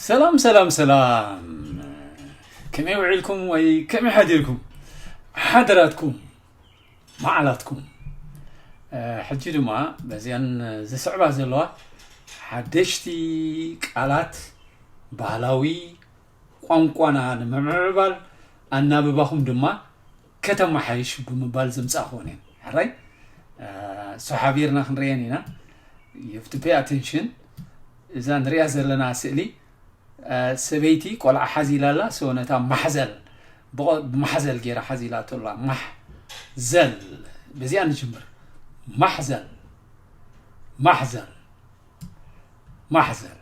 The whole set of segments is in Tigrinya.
ሰላም ሰላም ሰላም፣ ከመይ ውዒልኩም ወይ ከመይ ሓዲርኩም? ሓደራትኩም፣ መዓላትኩም። ሕጂ ድማ በዚኣን ዝስዕባ ዘለዋ ሓደሽቲ ቃላት፣ ባህላዊ ቋንቋና ንምምዕባል፣ ኣናብባኹም ድማ ከተመሓይሹ ብምባል ዘምጻእኹወን እየን። ሕራይ፣ so ሓቢርና ክንርእየን ኢና። You have to pay attention። እዛ ንሪኣ ዘለና ስእሊ ሰበይቲ ቆልዓ ሓዚላ ኣላ። So ነታ ማሕዘል ብማሕዘል ገይራ ሓዚላቶ ኣላ። ማሕዘል፣ በዚኣ ንጅምር። ማሕዘል፣ ማሕዘል፣ ማሕዘል።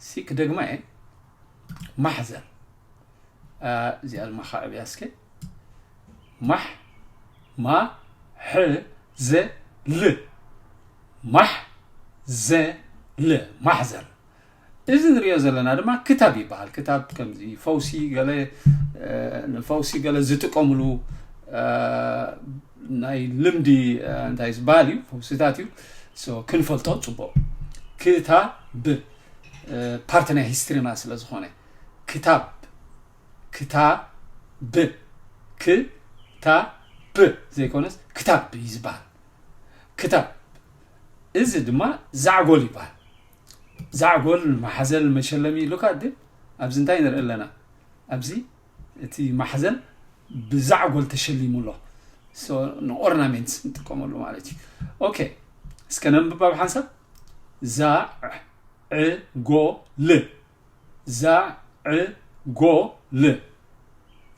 ሲ ክደግማ እየ። ማሕዘል። እዚኣ ድማ ከዕብያ እስከ። ማሕ፣ ማ፣ ሕ፣ ዘ፣ ል። ማሕ፣ ዘ፣ ል። ማሕዘል። እዚ ንሪኦ ዘለና ድማ ክታብ ይበሃል። ክታብ ከምዚ ፈውሲ ገለ፣ ንፈውሲ ገለ ዝጥቀምሉ ናይ ልምዲ እንታይ ዝበሃል እዩ፣ ፈውስታት እዩ። So ክንፈልጦ ጽቡቕ። ክታብ ፓርቲ ናይ ሂስትሪና ስለ ዝኾነ፣ ክታብ፣ ክታብ፣ ክታብ ዘይኮነስ ክታብ እዩ ዝበሃል። ክታብ። እዚ ድማ ዛዕጎል ይበሃል። ዛዕጎል ማሕዘል መሸለሚ ኢሉካ፣ ግን ኣብዚ እንታይ ንርኢ ኣለና? ኣብዚ እቲ ማሕዘል ብዛዕጎል ተሸሊሙ ኣሎ። So ንኦርናሜንትስ ንጥቀመሉ ማለት እዩ። ኦኬ፣ እስከ ነንብባ ብሓንሳብ። ዛዕጎል፣ ዛዕጎል፣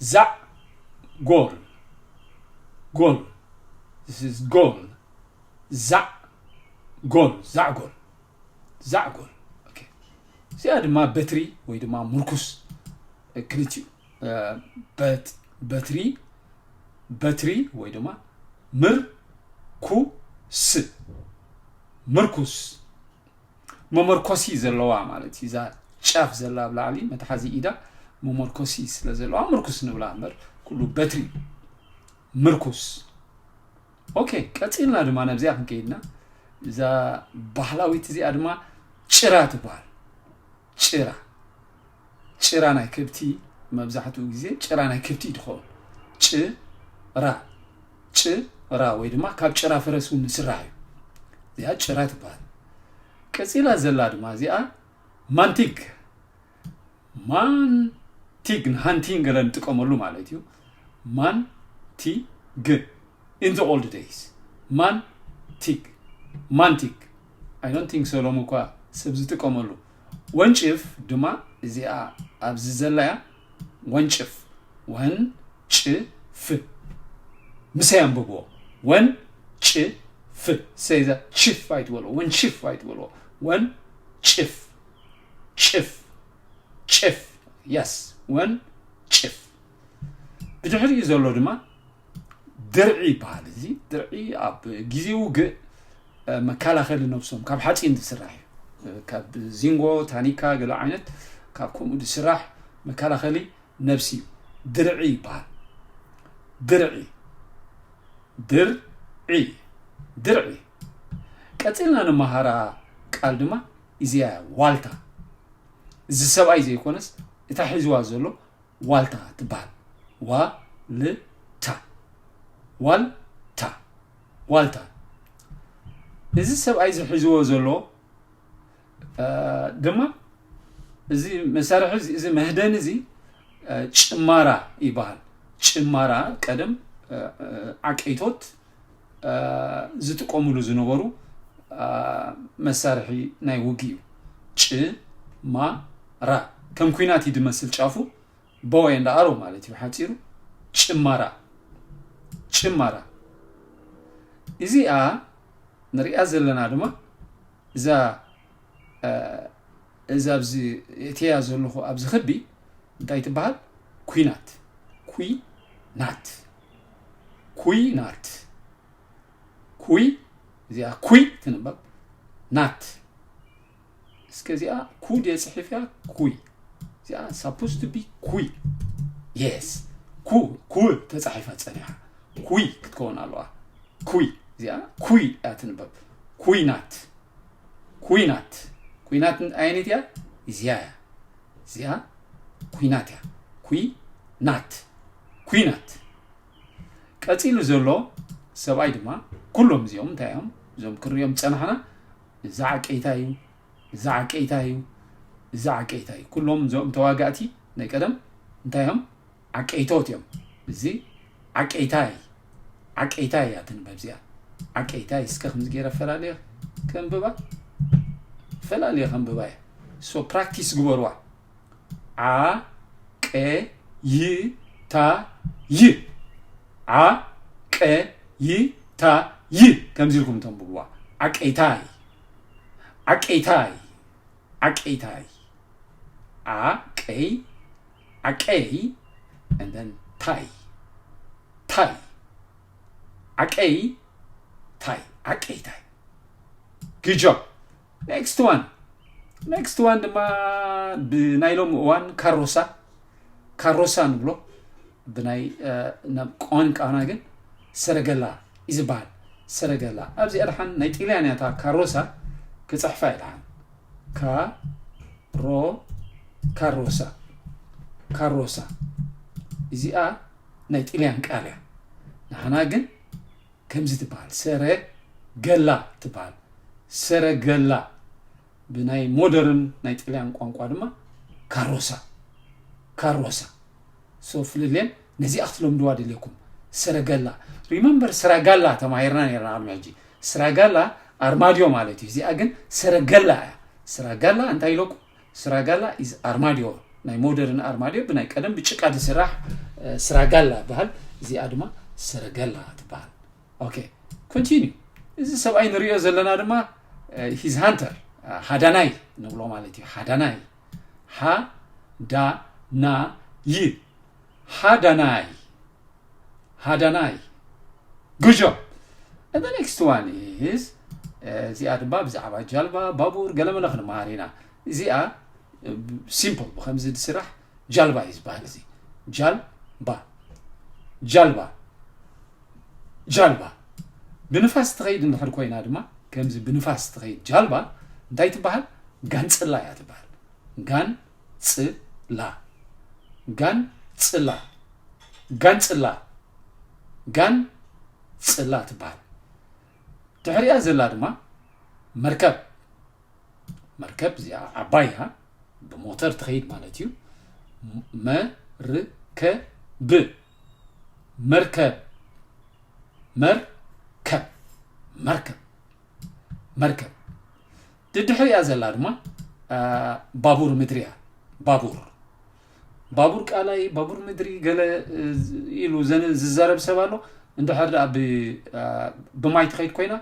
ዛዕጎል፣ ጎል፣ this is ጎል፣ ዛዕጎል፣ ዛዕጎል፣ ዛዕጎል። ኦኬ፣ እዚኣ ድማ በትሪ ወይ ድማ ምርኩስ፣ ክልቲኡ፣ በት-፣ በትሪ፣ በትሪ ወይ ድማ ምርኩስ፣ ምርኩስ። መመርኮሲ ዘለዋ ማለት እዩ። እዛ ጫፍ ዘላ ኣብ ላዕሊ መትሓዚ ኢዳ መመርኮሲ ስለ ዘለዋ ምርኩስ ንብላ እምበር፣ ኩሉ በትሪ፣ ምርኩስ። ኦኬ፣ ቀጺልና ድማ ነብዚኣ ክንከይድና፣ እዛ ባህላዊት እዚኣ ድማ ጭራ ትበሃል። ጭራ፣ ጭራ ናይ ከብቲ፣ መብዛሕትኡ ግዜ ጭራ ናይ ከብቲ እዩ ዝኸውን። ጭራ፣ ጭራ ወይ ድማ ካብ ጭራ ፈረስ እውን ዝስራሕ እዩ። እዚኣ ጭራ ትበሃል። ቀጺላ ዘላ ድማ እዚኣ ማንቲግ፣ ማንቲግ ንሃንቲንግ ገለ ንጥቀመሉ ማለት እዩ። ማንቲግ፣ in the old days፣ ማንቲግ፣ ማንቲግ። I don't think so ሎሚ እኳ ሰብ ዝጥቀመሉ። ወንጭፍ ድማ እዚኣ ኣብዚ ዘላ እያ። ወንጭፍ፣ ወንጭፍ፣ ምሰይ ኣንብብዎ። ወንጭፍ፣ ሰይዛ ችፍ ኣይትበልዎ፣ ወንችፍ ኣይትበልዎ። ወንጭፍ፣ ጭፍ፣ ጭፍ፣ yes፣ ወንጭፍ። ብድሕሪኡ ዘሎ ድማ ድርዒ ይበሃል። እዚ ድርዒ ኣብ ግዜ ውግእ፣ እ፣ መከላኸሊ ነብሶም ካብ ሓፂን ዝስራሕ እዩ። እ፣ ካብ ዚንጎ፣ ታኒካ፣ ገለ ዓይነት ካብ ከምኡ ዝስራሕ መከላኸሊ ነብሲ እዩ። ድርዒ ይበሃል። ድርዒ፣ ድርዒ፣ ድርዒ። ቀፂልና ንመሃራ ቃል ድማ እዚኣ እያ፣ ዋልታ። እዚ ሰብኣይ ዘይኮነስ እታ ሒዝዋ ዘሎ ዋልታ ትበሃል። ዋልታ፣ ዋልታ፣ ዋልታ። እዚ ሰብኣይ እዚ ሒዝዎ ዘሎ፣ እ፣ ድማ እዚ መሳርሒ እዚ፣ እዚ መህደኒ እዚ፣ እ፣ ጭማራ ይበሃል። ጭማራ ቀደም፣ እ፣ እ፣ ዓቀይቶት፣ እ፣ ዝጥቀሙሉ ዝነበሩ፣ እ፣ መሳርሒ ናይ ውግእ እዩ። ጭማራ ከም ኲናት እዩ ዝመስል ጫፉ፣ bow and arrow ማለት እዩ ሓፂሩ። ጭማራ፣ ጭማራ። እዚኣ ንሪኣ ዘለና ድማ እዛ፣ እ፣ እዛ ኣብዚ እትያ ዘለኹ ኣብዚ ክቢ እንታይ ትበሃል? ኲናት፣ ኲናት፣ ኲናት። ኩይ፣ እዚኣ ኩይ ትንበብ። ናት። እስከ እዚኣ ኩ ድየ ጽሒፍያ? ኩይ። እዚኣ supposed to be ኩይ። Yes። ኩ፣ ኩ ተጻሒፋ ጸኒሓ። ኩይ ክትከውን ኣለዋ። ኩይ። እዚኣ ኩይ እያ ትንበብ። ኩይናት። ኩይናት። ኩይናት ኣየነይቲ እያ? እዚኣ እያ። እዚኣ ኩናት እያ። ኩናት ኩናት። ቀፂሉ ዘሎ ሰብኣይ ድማ ኩሎም እዚኦም እንታይ እዮም? እዞም ክሪኦም ዝፀናሕና፣ እዚ ዓቀይታ እዩ፣ እዚ ዓቀይታ እዩ፣ እዚ ዓቀይታ እዩ። ኩሎም እዞም ተዋጋእቲ ናይ ቀደም እንታይ እዮም? ዓቀይቶት እዮም። እዚ ዓቀይታይ፣ ዓቀይታይ እያ ትንበብ እዚኣ። ዓቀይታይ እስከ ከምዚ ገይረ ፈላልየ ከንብባ፣ ፈላልየ ከንብባ እየ። ሶ ፕራክቲስ ግበርዋ። ዓ ቀ ይ ታ ይ፣ ዓ ቀ ይ ታ ይ፣ ከምዚ ኢልኩም ተንብብዋ። ዓቀይታይ፣ ዓቀይታይ፣ ዓቀይታይ። ዓ ቀይ፣ ዓቀይ፣ and then ታይ፣ ታይ፣ ዓቀይ ታይ፣ ዓቀይታይ። Good job. Next one. Next one ድማ ብናይ ሎሚ እዋን ካሮሳ፣ ካሮሳ ንብሎ። ብናይ እ፣ ናብ ቋንቋና ግን ሰረገላ እዩ ዝበሃል። ሰረገላ ኣብዚኣ ደሓን ናይ ጥልያን እያ እታ ካሮሳ፣ ክፅሕፋ እየ ደሓን። ካሮ ካሮሳ፣ ካሮሳ። እዚኣ ናይ ጥልያን ቃል እያ። ንሓና ግን ከምዚ ትበሃል፣ ሰረ ገላ ትበሃል። ሰረ ገላ። ብናይ ሞደርን ናይ ጥልያን ቋንቋ ድማ ካሮሳ፣ ካሮሳ። ሶ ፍልልየን ነዚኣ ክትለምድዋ ደልየኩም። ሰረገላ። ሪመምበር ስራጋላ ተማሂርና ነርና ቅድሚ ሕጂ። ስራጋላ ኣርማድዮ ማለት እዩ። እዚኣ ግን ሰረገላ እያ። ስራጋላ እንታይ ኢለኩም? ስራጋላ ኢዝ ኣርማድዮ። ናይ ሞደርን ኣርማድዮ ብናይ ቀደም ብጭቃ ዝስራሕ እ፣ ስራጋላ ይበሃል። እዚኣ ድማ ሰረገላ ትበሃል። ኦኬ፣ ኮንቲኒ። እዚ ሰብኣይ ንሪኦ ዘለና ድማ ሂዝ ሃንተር፣ ሃዳናይ ንብሎ ማለት እዩ። ሃዳናይ፣ ሃ ዳ ና ይ፣ ሃዳናይ፣ ሃዳናይ። ጉድ ጆብ። And the next one is እዚኣ ድማ ብዛዕባ ጃልባ፣ ባቡር፣ ገለመለ ክንመሃር ኢና። እዚኣ ሲምፕል ብከምዚ ዝስራሕ ጃልባ እዩ ዝበሃል። እዚ ጃልባ፣ ጃልባ፣ ጃልባ። ብንፋስ ትኸይድ እንድሕር ኮይና ድማ ከምዚ ብንፋስ ትኸይድ ጃልባ እንታይ ትበሃል? ጋንፅላ እያ ትበሃል። ጋንፅላ፣ ጋንፅላ፣ ጋንፅላ፣ ጋንፅላ ትበሃል። ድሕሪኣ ዘላ ድማ መርከብ፣ መርከብ እዚኣ ዓባይ እያ፣ ብሞተር ትኸይድ ማለት እዩ። መርከብ፣ መርከብ፣ መርከብ፣ መርከብ፣ መርከብ። ድድሕሪኣ ዘላ ድማ አ፣ ባቡር ምድሪ እያ። ባቡር፣ ባቡር ቃላይ፣ ባቡር ምድሪ ገለ እ፣ ኢሉ ዘነ- ዝዛረብ ሰብ ኣሎ። እንድሕር ደኣ ብ- አ፣ ብማይ ትኸይድ ኮይና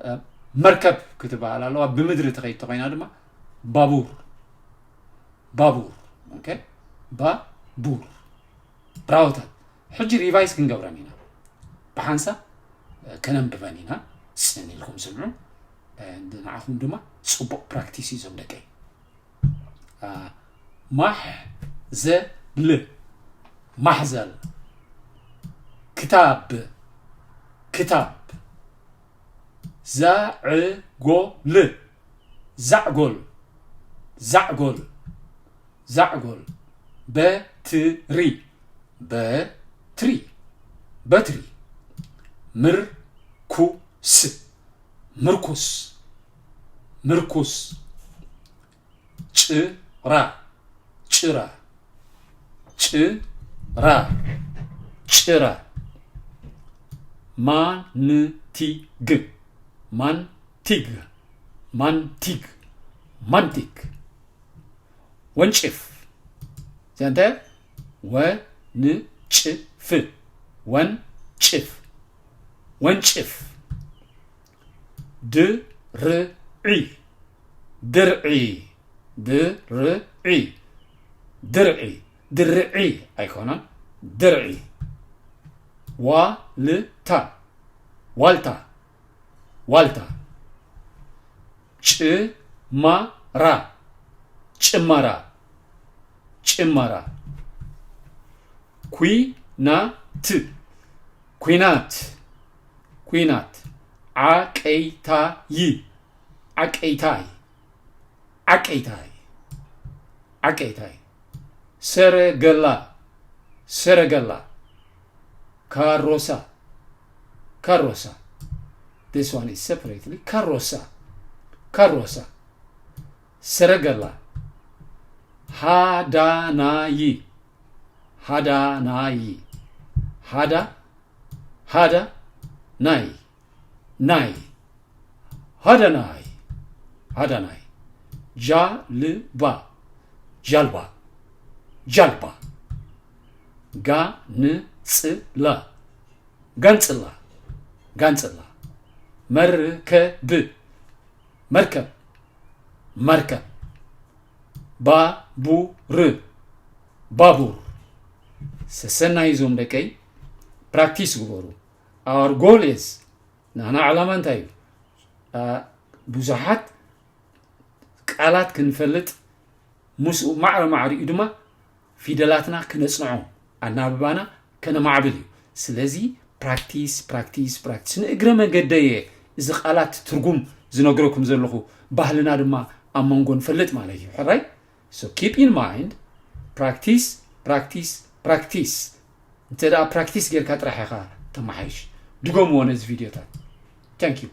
አ፣ መርከብ ክትበሃል ኣለዋ። ብምድሪ ትኸይድ ተኮይና ድማ ባቡር፣ ባቡር። ኦኬ፣ ባቡር። ብራውታት። ሕጂ ሪቫይዝ ክንገብረን ኢና። ብሓንሳብ እ፣ ከነንብበን ኢና። ጽን ኢልኩም ስምዑ። እ፣ ንዓኹም ድማ ጽቡቕ ፕራክቲስ እዩ እዞም ደቀይ። አ፣ ማሕዘል፣ ማሕዘል። ክታብ፣ ክታብ። ዛዕጎል፣ ዛዕጎል፣ ዛዕጎል፣ ዛዕጎል። በትሪ፣ በትሪ፣ በትሪ። ምርኩስ፣ ምርኩስ፣ ምርኩስ። ጭራ፣ ጭራ፣ ጭራ፣ ጭራ። ማንቲግ፣ ማንቲግ፣ ማንቲግ፣ ማንቲግ። ወንጭፍ። እዚኣ እንታይ? ወንጭፍ፣ ወንጭፍ፣ ወንጭፍ። ድርዒ፣ ድርዒ፣ ድርዒ፣ ድርዒ፣ ድርዒ ኣይኮነን፣ ድርዒ። ዋልታ፣ ዋልታ፣ ዋልታ። ጭማራ፣ ጭማራ፣ ጭማራ። ኲናት፣ ኲናት፣ ኲናት። ዓቀይታይ፣ ዓቀይታይ፣ ዓቀይታይ፣ ዓቀይታይ። ሰረገላ፣ ሰረገላ። ካሮሳ፣ ካሮሳ። This one is separately ካሮሳ፣ ካሮሳ። ሰረገላ። ሃዳናይ፣ ሃዳናይ። ሃዳ፣ ሃዳ፣ ናይ፣ ናይ። ሃዳናይ፣ ሃዳናይ። ጃልባ፣ ጃልባ። ጃልባ። ጋንጽላ፣ ጋንጽላ፣ ጋንጽላ። መርከብ፣ መርከብ፣ መርከብ። ባቡር፣ ባቡር። ሰሰናይ እዞም ደቀይ፣ ፕራክቲስ ግበሩ። Our goal is፣ ናና ዕላማ እንታይ እዩ? ብዙሓት ቃላት ክንፈልጥ፣ ምስኡ ማዕረ ማዕሪኡ ድማ ፊደላትና ክነጽንዖ፣ ኣናብባና ከነማዕብል እዩ። ስለዚ ፕራክቲስ፣ ፕራክቲስ፣ ፕራክቲስ። ንእግረ መገደየ እዚ ቃላት ትርጉም ዝነግረኩም ዘለኹ፣ ባህልና ድማ ኣብ መንጎ ንፈልጥ ማለት እዩ። ሕራይ? So keep in mind፣ ፕራክቲስ፣ ፕራክቲስ፣ ፕራክቲስ። እንተ ደኣ ፕራክቲስ ጌርካ ጥራሕ ኢኻ ተመሓይሽ። ድገምዎ ነዚ ቪድዮታት። Thank you።